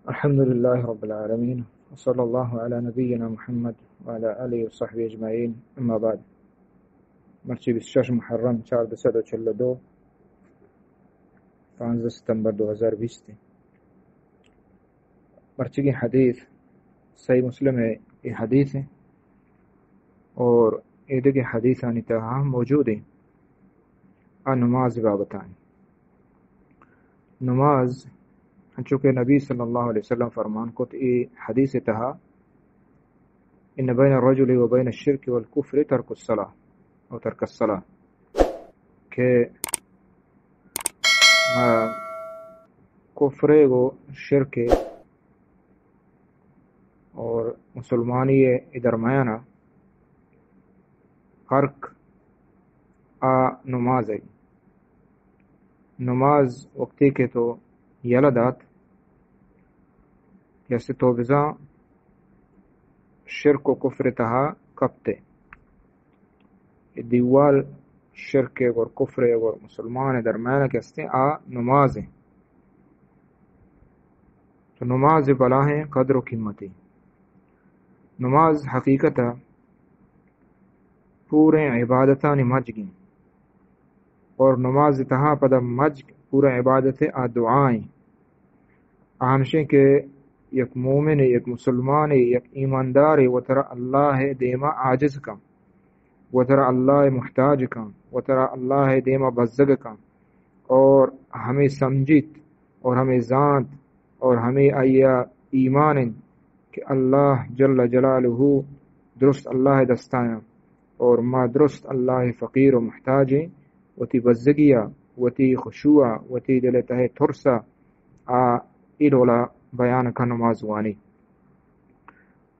الحمد لله رب العالمين، وصلى الله على نبينا محمد وعلى آله وصحبه أجمعين، أما بعد. مرچی بیست و شش محرم، چاردہ سد و چل و دو، پانزدہ ستمبر دو ہزار بیست. مرچیگیں حدیث صحیح مسلم ءِ اے حدیث اِنت اور ایدگہ حدیثانی تہا ہم موجود اِنت. آ نماز بابت اِنت. نماز، انچو کہ نبی صلی اللہ علیہ وسلم فرمان کت اے حدیث ءِ تہا، ان بین الرجل و بین الشرک والکفر ترک الصلاة، او ترک الصلاة، کہ، آ، کفر ءِ گو شرک ءِ اور مسلمانی ءِ درمیان ءَ فرق آ نماز ءِ. نماز وقتی کہ تو یلہ دات، کہ است تو بزاں شرک و کفر ءِ تہا کپتے. اے دیوال شرک ءِ گور، کفر ءِ گور، مسلمان ءِ درمیان ءَ کہ استیں، آ نماز اِنت. تو نماز ءِ بلاہیں قدر و قیمتے. نماز حقیقت ءَ پوریں عبادتانی مجگ اِنت. اور نماز ءِ تہا پدا مجگ پوریں عبادت ءِ آ دعا اِنت. آ ہمشیں کہ یک مومنے، یک مسلمانے، یک ایماندارے وترا اللہ ءِ دیما عاجز کن، وترا اللہ ءِ محتاج کن، وترا اللہ ءِ دیما بزگ کن، اور ہمے سمجھیت اور ہمے زانت اور ہمے آئی ءَ ایمان اِنت کہ اللہ جل جلالہ درست اللہ ءِ دستایاں اور ما درست اللہ ءِ فقیر و محتاج ایں. وتی بزگی ءَ، وتی خشوع ءَ، وتی دل ءِ تہ ءِ ترس ءَ آ اے ڈولا بیان کن، نماز وانی.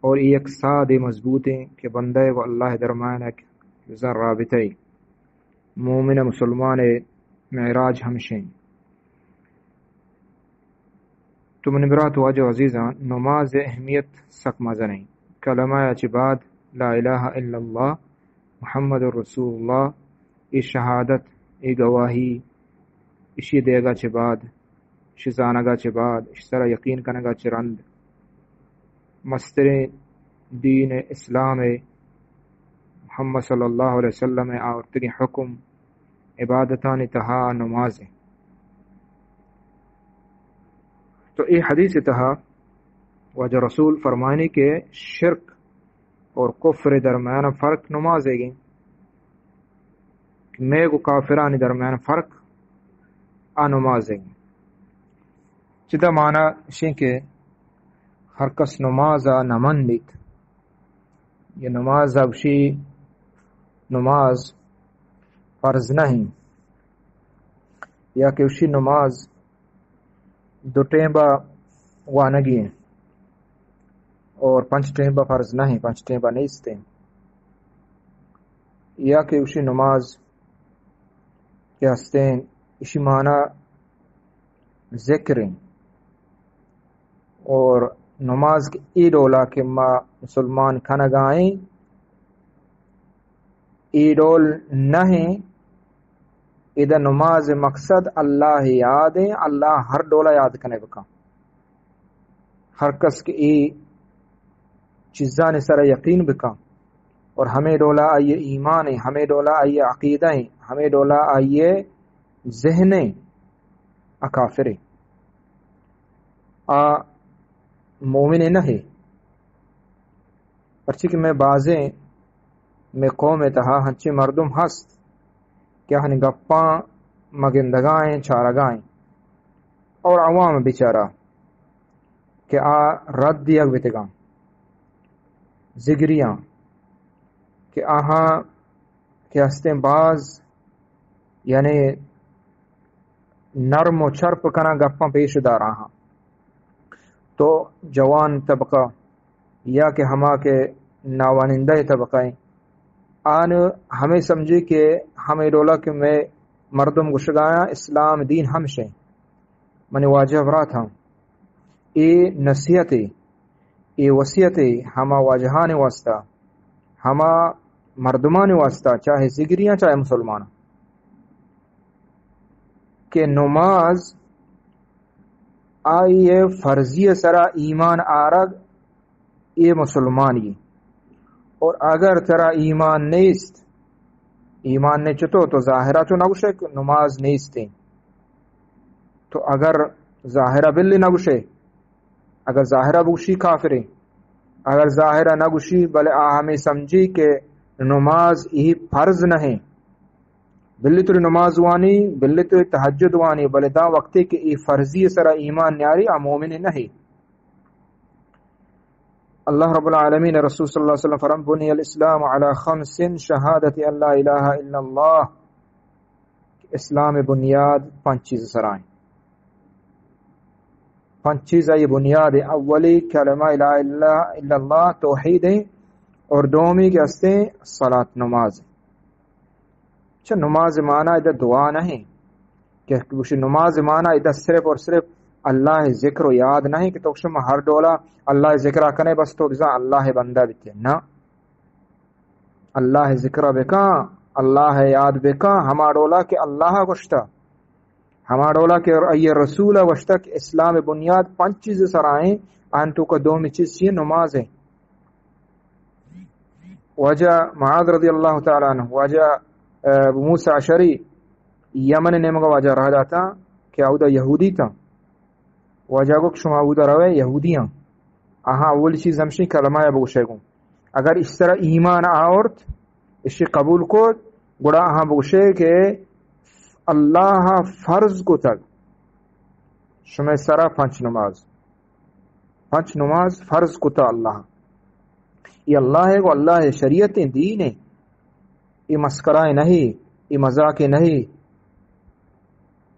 اور اے یک سادے مضبوط ایں کہ بندہ ءِ و اللہ ءِ درمیان ءَ یک بزاں رابطہ ایں. مومن ءُ مسلمان ءِ معراج ہمشیں. تو منی برات واجہ عزیزاں، نماز ءِ اہمیت سک مزن ایں. کلمہ ءَ چہ بعد لا الہ الا اللہ محمد رسول اللہ، اے شہادت، اے گواہی، اشی دیگا چہ بعد، اشی زانگا چہ بعد، اشی سرا یقین کنگا چہ رند، مستریں دین اسلام ءِ، محمد صلی اللہ علیہ وسلم ءِ آورتگیں حکم، عبادتانی تہا نماز ایں. تو اے حدیث ءِ تہا واجہ رسول فرمائنی کہ شرک اور کفر ءِ درمیان فرق نماز ایں. کہ مئے گوں کافرانی درمیان فرق آ نماز ایں. چدا مانا اشیں کہ ہر کس نماز ءَ نہ منیت، یا نماز ءَ گوشی نماز فرض نہ ایں، یا کہ گوشی نماز دو ٹیمبا وانگی ایں اور پنچ ٹیمبا فرض نہ ایں، پنچ ٹیمبا نیست ایں، یا کہ گوشی نماز کہ ہستیں، اشی مانا ذکر ایں. اور نماز کہ اے ڈولا کہ ما مسلمان کنگا ایں، اے ڈول نہ ایں. ادا نماز ءِ مقصد اللہ ءِ یاد ایں، اللہ ہر ڈولا یاد کنے بکن. ہر کس کہ اے چیزانی سرا یقین بکن اور ہمے ڈولا آئی ءِ ایمان ایں، ہمے ڈولا آئی ءِ عقیدہ ایں، ہمے ڈولا آئی ءِ ذہن ایں، آ کافر ایں، آ مومن نہ ایں. پرچی کہ مئے بازیں، مئے قوم ءِ تہا ہنچیں مردم ہست کہ آہانی گپاں ما گندگا ایں، چارگا ایں، اور عوام بیچارہ کہ آ رد دیگ بیتگاں، ذگریاں کہ آہاں کہ ہستیں باز، یعنی نرم و چرپ کناں، گپاں پیش داراں ہاں. تو جوان طبقہ یا کہ ہما کہ ناوانندہ طبقہ ایں، آن ہمے سمجھی کہ ہمے ڈولا کہ مئے مردم گوشگایاں اسلام دین ہمشیں. منی واجہ برات ہم اے نصیحت ایں، اے وصیت ایں ہما واجہانی واسطہ، ہما مردمانی واسطہ، چاہے ذگریاں، چاہے مسلمان، کہ نماز آئی ءِ فرضی سرا ایمان آرگ، اے مسلمانی۔ اور اگر ترا ایمان نیست، ایمان نے چتو، تو ظاہرہ تو نگوشے کہ نماز نیستیں۔ تو اگر ظاہرہ بلی نگوشے، اگر ظاہرہ بگوشی کافریں، اگر ظاہرہ نگوشی، بلے آ ہمیں سمجھی کہ نماز ای فرض نہیں۔ بلی تو نماز وانی، بلی تو تہجد وانی، بلے دا وقتی کہ ای فرضی سرا ایمان نیاری، آ مومن نہیں۔ اللہ رب العالمین رسول صلی اللہ علیہ وسلم فرم، بنی الاسلام علی خمس، شہادت ان لا الہ الا اللہ، اسلام بنیاد پنچ چیز سرائیں۔ پنچ چیز آئی بنیاد ہیں۔ اولی کلمہ لا الہ الا اللہ، توحید ہیں، اور دومی کہ ہستے صلاۃ، نماز۔ چہ نماز معنی ادا دعا نہیں کہ گوشی نماز معنی ادا صرف اور صرف اللہ ذکر و یاد نہیں کہ تو شما ہر ڈولا اللہ ذکر کنے بس تو بزاں اللہ بندہ بیتے۔ نہ، اللہ ذکر بکن، اللہ یاد بکن، ہما ڈولا کہ اللہ گوشتا، ہما ڈولا کہ ای رسول گوشتا کہ اسلام بنیاد پنچ چیز سرائیں، آن توکا دومی چیز چیئے؟ نماز ہے۔ واجہ معاذ رضی اللہ تعالی عنہ، واجہ، اہ، ابو موسی اشعری یمن نیمگا واجہ رہ داتا کہ اودا یہودی تا۔ واجہ گو کہ شما اودا روے یہودیاں، آہاں اولی چیز ہمشی کلمہ یا بگوشے گوں۔ اگر اس طرح ایمان آورت، اشی قبول کو، گڑا آہاں بگوشے کہ اللہ فرض کو تگ شمے سرا پنچ نماز، پنچ نماز فرض کتا اللہ۔ یہ اللہ ہے، وہ اللہ ہے، شریعت دین ہے، یہ مسکرائے نہیں، یہ مذاق نہیں۔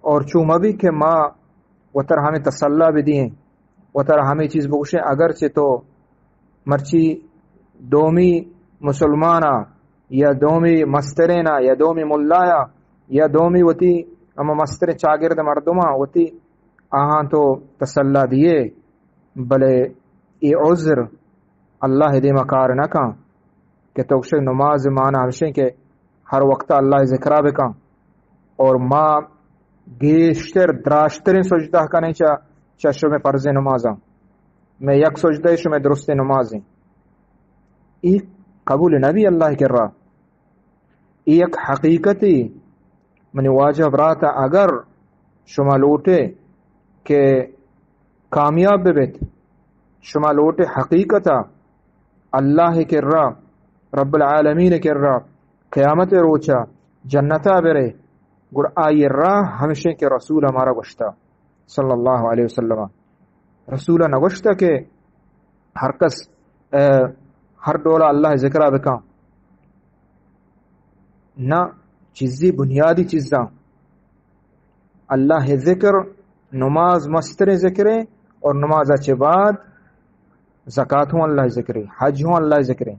اور چو مبی کہ ما وتر ہمیں تسلا بدیں، وتر ہمیں چیز بگوشیں، اگرچہ تو مرچی دومی مسلمانا یا دومی مسترینا یا دومی ملایا یا دومی وتی اما مستر چاگرد مردما وتی آہاں تو تسلا دیے، بلے اے عذر اللہ دیما کار نہ کن کہ تو گوشے نماز مانا ہمشیں کہ ہر وقت اللہ ذکرہ بکن اور ما گیشتر دراجتریں سجدہ کنیں چا، چا شمے فرض نمازاں، میں یک سجدہ شمے درست نمازیں۔ ای قبول نبی اللہ کرا۔ ای یک حقیقتی۔ منی واجہ براتا، اگر شما لوٹے کہ کامیاب ببیت، شما لوٹے حقیقتا اللہ کرا، رب العالمین کرا، قیامت روچا جنتا برے، گڑا آئی راہ ہمشیں کہ رسول ہمارا گوشتا۔ صلی اللہ علیہ وسلم۔ رسول نگوشتہ کہ ہر کس، اہ، ہر ڈولا اللہ ذکرہ بکن۔ نہ، چیزی بنیادی چیزاں۔ اللہ ذکر، نماز مستریں ذکریں اور نماز چہ بعد زکات ہوں اللہ ذکریں، حج ہوں اللہ ذکریں۔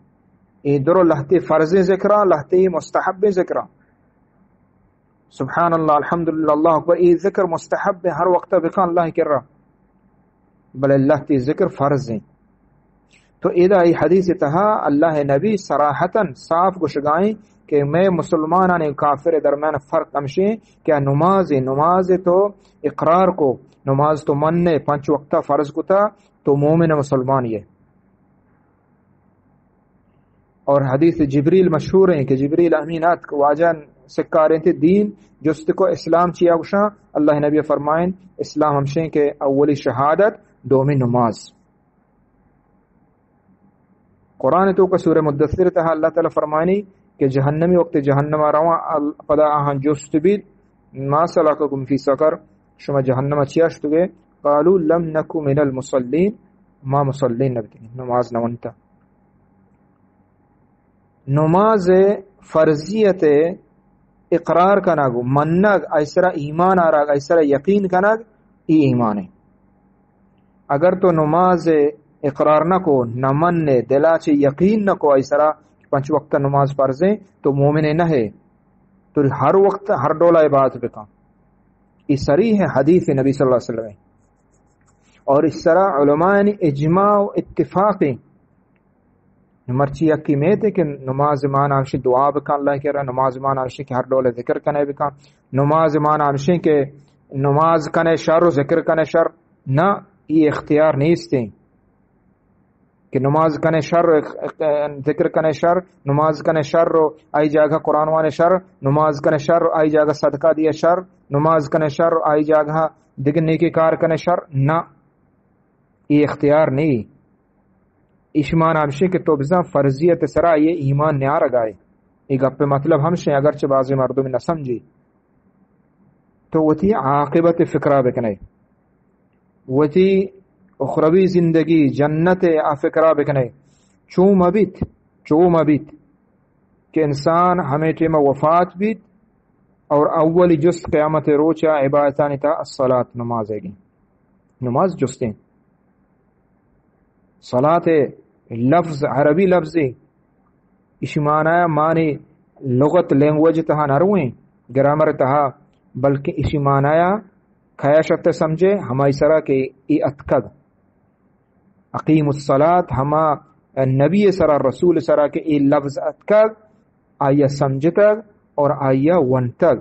اے درو لہتے فرضیں ذکراں، لہتے مستحبیں ذکراں۔ سبحان اللہ، الحمدللہ، اللہ اکبر، اے ذکر مستحب ہے، ہر وقت بکن اللہ کرا، بلے اللہ تی ذکر فرض ہیں۔ تو ادا ای حدیث تہا اللہ نبی صراحتاً صاف گشگائیں کہ میں مسلمانان کافر درمیان فرق ہمشیں کہ نماز، نماز تو اقرار کو، نماز تو من نے پنچ وقتا فرض کتا، تو مومن مسلمان یہ۔ اور حدیث جبریل مشہور ہیں کہ جبریل امین آت کہ واجہ سکاریں تھے دین جست کو اسلام چیا گشاں۔ اللہ نبی فرمائیں، اسلام ہمشیں کہ اولی شہادت، دومی نماز۔ قرآن تو کا سورہ مدثر تہا اللہ تعالی فرمانی کہ جہنمی وقت جہنم رواں ال-، پدا آہاں جست بیت، ما سلککم فی سقر، شما جہنم چیا شتگے؟ قالوا لم نک من المصلین، ما مصلین نبتگیں، نماز نونتا۔ نماز فرضیت اقرار کنگ و منگ، ایسرا ایمان آرگ، ایسرا یقین کنگ، ای ایمان ہے۔ اگر تو نماز اقرار نہ کو، نہ من نے، دلا چے یقین نہ کو، ایسرا پنچ وقت نماز فرض ہیں، تو مومن نہ ہے۔ تو ہر وقت ہر ڈولا عبادت بکن۔ ای صریح حدیث نبی صلی اللہ علیہ وسلم ہے۔ اور اس طرح علماء نے اجماع و اتفاق ہیں۔ مرچی یکی میتے کہ نماز مان آنشی دعا بکن اللہ کرا، نماز مان آنشی کہ ہر ڈول ذکر کنے بکن، نماز مان آنشی کہ نماز کنے شر و ذکر کنے شر، نہ، اے اختیار نیستیں کہ نماز کنے شر، ذکر کنے شر، نماز کنے شر و آئی جاگہ قرآن وانے شر، نماز کنے شر و آئی جاگہ صدقہ دیے شر، نماز کنے شر و آئی جاگہ دگہ نیکی کار کنے شر۔ نہ، اے اختیار نہیں۔ ایشی معنی ہمشی کہ تو بزاں فرضیت سرا یہ ایمان نیارگائے۔ اے گپ مطلب ہمشی، اگرچہ بعضی مردم نہ سمجھی۔ تو وتی عاقبت فکرا بکنے، وتی اخروی زندگی جنت آ فکرا بکنے۔ چو مبیت، چو مبیت کہ انسان ہمے ٹیم وفات بیت اور اولی جست قیامت روچ عبادتانی تا الصلاۃ، نماز ہے گی۔ نماز جستیں۔ صلاة لفظ، عربی لفظے، اشی معنی معنی لغت، لینگویج تہا نہ رویں، گرامر تہا، بلکہ اشی معنی کیا شرط سمجھے، ہمائی سرا کہ اے اتکگ۔ اقیم الصلاۃ، ہما نبی سرا، رسول سرا کہ اے لفظ اتکگ، آیا سمجھتگ اور آیا ونتگ۔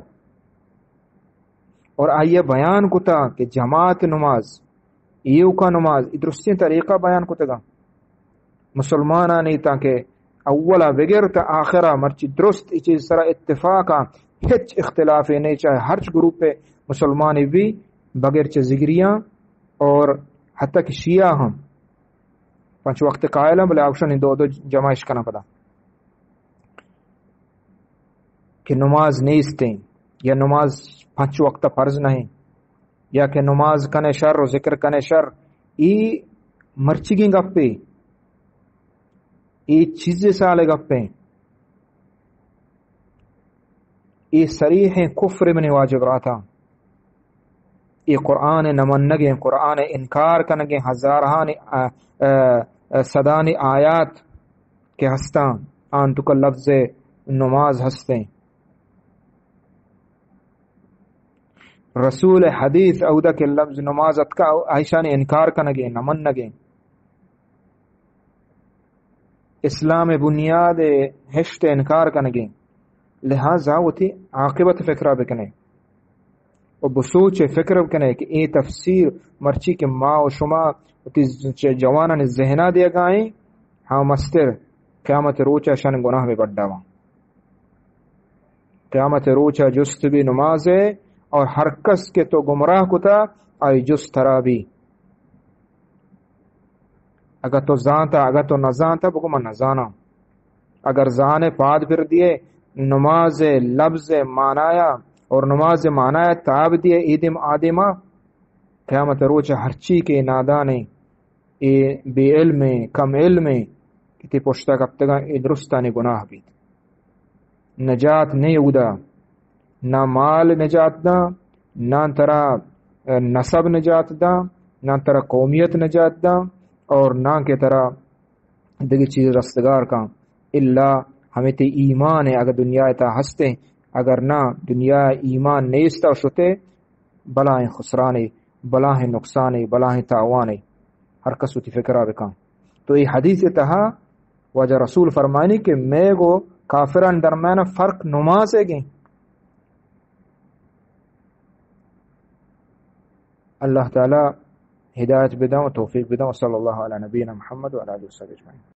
اور آئی ء بیان کتا کہ جماعت نماز، ایوکا نماز، اے درستیں طریقہ بیان کتگا مسلمانانی، تاکہ اولا بگر تا آخرا مرچی درست اے چیز سرا اتفاقا، ہچ اختلافے نہیں، چاہے ہرچ گروپ مسلمانی بھی، بغیر چہ ذگریاں اور حتی کہ شیعہ ہم پنچ وقت قائل ہیں، بلے آوشن دو دو جماعش کنا پدا۔ کہ نماز نیستیں یا نماز پنچ وقت فرض نہیں یا کہ نماز کنے شر و ذکر کنے شر، ای مرچیگیں گپے، ای چیز سال گپیں، ای صریح کفر منی واجہ براتاں۔ ای قرآن نمنگیں، قرآن انکار کنگیں، ہزارہانی، ا، ا، ا، صدانی آیات کہ ہستاں، آن توکا لفظ نماز ہستیں۔ رسول حدیث اودا کہ لفظ نماز اتکا، آئیشانی انکار کنگیں، نمنگیں۔ اسلام بنیاد ہشت انکار کنگیں۔ لہذا وتی عاقبت فکرہ بکنے۔ و بسوچ ء فکر بکنے کہ اے تفسیر مرچی کہ ما و شما وتی ج-، جوانانی ذہنا دیگائیں، ہاں مستر قیامت روچ ء شن گناہ بہ بڈاواں۔ قیامت روچ ء جست بی نماز ء، اور ہر کس کہ تو گمراہ کتا، آئی جست ترا بی۔ اگہ تو زانتا، اگہ تو نزانتا، بگو من نزاناں۔ اگر زانے پاد پر دیے، نماز لفظ معنایا اور نماز معنایا تاب دیے، ایدم آدما قیامت روچ ہرچی کہ نادانے، اے بے علمیں، کم علمیں، کہ تی پشتا کپتگاں، اے درستانی گناہ بیت۔ نجات نے اودا، نہ مال نجات داں، نہ ترا، ا، نسب نجات داں، نہ ترا قومیت نجات داں، اور نہ کہ ترا دگہ چیز رستگار کاں، الا ہمے تی ایمان ء اگر دنیا ء تہا ہستیں، اگر نہ دنیا ء ایمان نیست ء شتے، بلاہیں خسرانے، بلاہیں نقصانے، بلاہیں تاوانے۔ ہر کس وتی فکرا بکن۔ تو اے حدیث ء تہا واجہ رسول فرمانی کہ مئے گو کافران درمیان فرق نماز ء گیں۔ اللہ تعالی ہدایت بداں و توفیق بداں۔ وصلی اللہ علی نبینا محمد و علی آلہ وصحبہ اجمعین۔